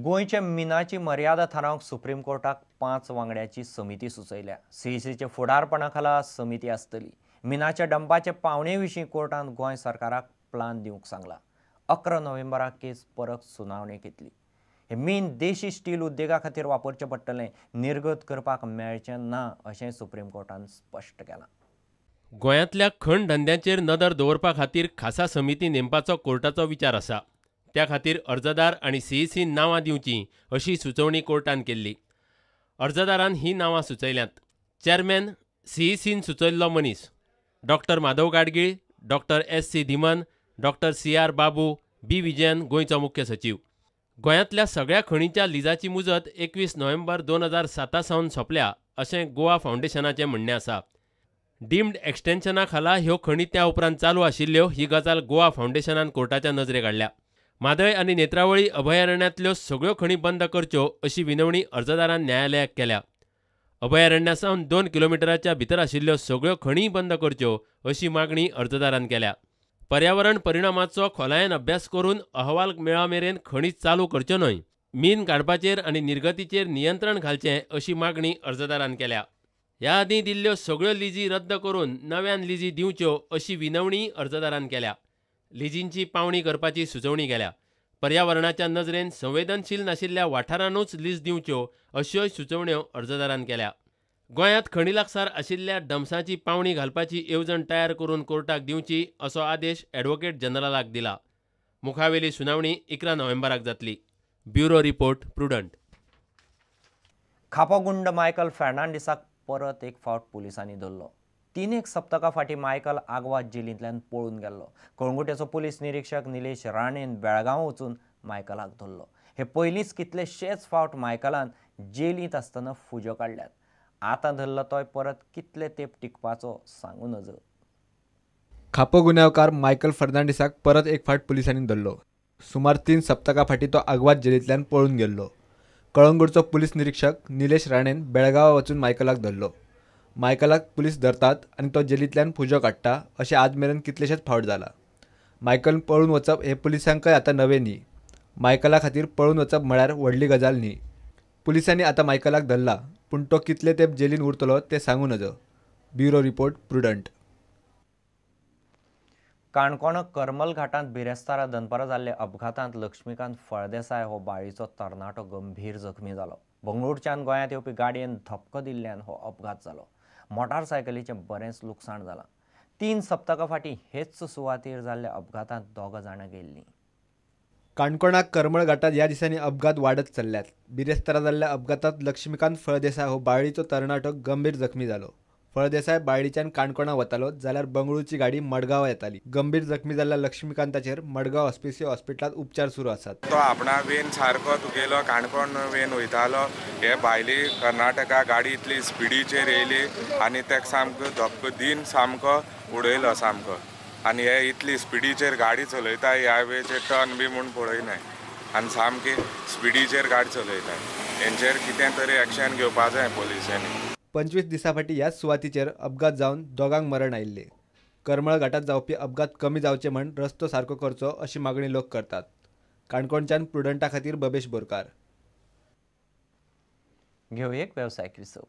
गोंयच्या मिनाची मर्यादा थारावंक सुप्रीम कोर्टाक 5 वांगड्याची समिती सुचयल्या. सीईसीच्या फुडारपणा खाला समिती आसतली. मिनाच्या डंपाचे पावणे विशीं कोर्टान गोंय सरकाराक प्लान दिवंक सांगला. 11 नोव्हेंबराक केस परत सुनावणेक येतली. हे मीन देशी स्टील उद्देगा खातीर वापरचें पडटलें, निर्गत करपाक मेळचें ना अशें सुप्रीम कोर्टान स्पश्ट केलां. गोंयांतल्या खण धंद्यांचेर नदर दवरपा खातीर खासा समिती नेमपाचो कोर्टाचो विचार आसा. त्या खातीर अर्जदार आनी सीईसीन नांवां दिवचीं अशी सुचोवणी कोर्टान केल्ली. अर्जदारान ही नांवां सुचयल्यांत. चेअरमॅन सीईसीन सुचयल्लो मनीस doctor Madhav Gadgil, doctor S C Dhiman, doctor C R Babu, B Vijayan गोंयचो मुख्य सचीव. गोंयांतल्या सगळ्या खणींच्या लिजाची मुजत 21 नोव्हेंबर 2007 सावन सोंपल्या अशें गोवा फावंडेशनाचें म्हणणें आसा. डीम्ड एक्सटेन्शना खाला ह्यो खणी त्या उपरांत चालू आशिल्ल्यो ही गजाल गोवा फावंडेशनान कोर्टाच्या नजरेक हाडल्या. म्हादय आनी नेत्रावळी अभयारण्यांतल्यो सगळ्यो खणी बंद करच्यो अशी विनवणी अर्जदारान न्यायालयाक केल्या. अभयारण्या सावन 2 किलोमिटराच्या भितर आशिल्ल्यो सगळ्यो खणी बंद करच्यो अशी मागणी अर्जदारान केल्या. पर्यावरण परिणामाचो खोलायेन अभ्यास करून अहवाल मेळा मेरेन खणी चालू करच्यो न्हय, मीन काडपाचेर आनी निर्गतीचेर नियंत्रण घालचें अशी मागणी अर्जदारान केल्या. ह्या आदीं दिल्ल्यो सगळ्यो लिजी रद्द करून नव्यान लिजी दिवच्यो अशी विनवणी अर्जदारान केल्या. लिजींची पावणी करपाची सुचोवणी केल्या. पर्यावरणाच्या नजरेन संवेदनशील नाशिल्ल्या वाठारानूच लीज दिवच्यो अश्योय सुचोवण्यो अर्जदारान केल्या. गोंयांत खणी लागसार आशिल्ल्या डम्साची पावणी घालपाची येवजण तयार करून कोर्टाक दिवची असो आदेश ॲडव्होकेट जनरलाक दिला. मुखावेली सुनावणी 11 नोव्हेंबराक जातली. Bureau report, Prudent. खापो गुंड मायकल फेर्नांडीसाक परत एक फावट पुलिसांनी धरलो. 3 सप्तकां फाटीं मायकल आगवाद जेलींतल्यान पळून गेल्लो. कळंगुटेचो पुलीस निरीक्षक निलेश राणेन बेळगांव वचून मायकलाक धरलो. हे पयलींच कितलेशेच फावट मायकलान जेलींत आसतना फुज्यो काडल्यात. आतां धरलो तोय परत कितले तेंप टिकपाचो सांगू नजो. खापो गुन्यांवकार मायकल फर्नांडीसाक परत एक फावट पुलिसांनी धरलो. सुमार 3 सप्तकां फाटीं तो आगवाद जेलींतल्यान पळून गेल्लो. कळंगूटचो पुलीस निरीक्षक निलेश राणेन बेळगांवा वचून मायकलाक धरलो. मायकलाक पुलीस धरतात आनी तो जेलींतल्यान फुजो काडटा अशें आज मेरेन कितलेशेच फावट जाला. मायकल पळून वचप हें पुलिसांकय आतां नवें न्ही. मायकला खातीर पळून वचप म्हळ्यार व्हडली गजाल न्ही. पुलिसांनी आतां मायकलाक धरला, पूण तो कितले तेंप जेलीन उरतलो तें सांगू नजो. Bureau report, Prudent. Canacona Karmal घाटांत बिरेस्तारा दनपारां जाल्ल्या अपघातांत लक्ष्मीकांत फळदेसाय हो बाळीचो तरणाटो गंभीर जखमी जालो. बंगळुरूच्यान गोंयांत येवपी गाडयेन धपको दिल्ल्यान हो अपघात जालो. मोटारसायकलीचें बरेंच लुकसाण जालां. 3 सप्तकां फाटीं हेच सुवातेर जाल्ल्या अपघातांत 2 जाणां गेल्लीं. काणकोणाक करमळ घाटांत ह्या दिसांनी अपघात वाडत चल्ल्यात. बिरेस्तारा जाल्ल्या अपघातांत लक्ष्मीकांत फळदेसाय हो बाळीचो तरणाटो गंभीर जखमी जालो. फळदेसाय बाळीच्यान काणकोणा वतालो जाल्यार बंगळुरूची गाडी मडगांव येताली. गंभीर जखमी जाल्ल्या लक्ष्मीकांताचेर मडगांव हॉस्पिसियो हॉस्पिटलांत उपचार सुरू आसात. तो आपणा वेन सारको तुगेलो काणकोण वेन वयतालो. हे भायली कर्नाटका गाडी इतली स्पिडीचेर येयली आनी तेका सामको धपको दिन सामको उडयलो सामको. आनी हे इतली स्पिडीचेर गाडी चलयता, ह्या वेचेर टर्न बी म्हूण पळयनाय आनी सामकी स्पिडीचेर गाडी चलयता. हेंचेर कितें तरी एक्शन घेवपा जाय पोलिसांनी. 25 दिसां फाटीं ह्याच सुवातीचेर अपघात जावन 2 मरण आयिल्ले. करमळ घाटांत जावपी अपघात कमी जावचे म्हण रस्तो सारको करचो अशी मागणी लोक करतात. काणकोणच्यान प्रुडंटा खातीर बबेश बोरकार. घेवया एक वेवसायीक विसव.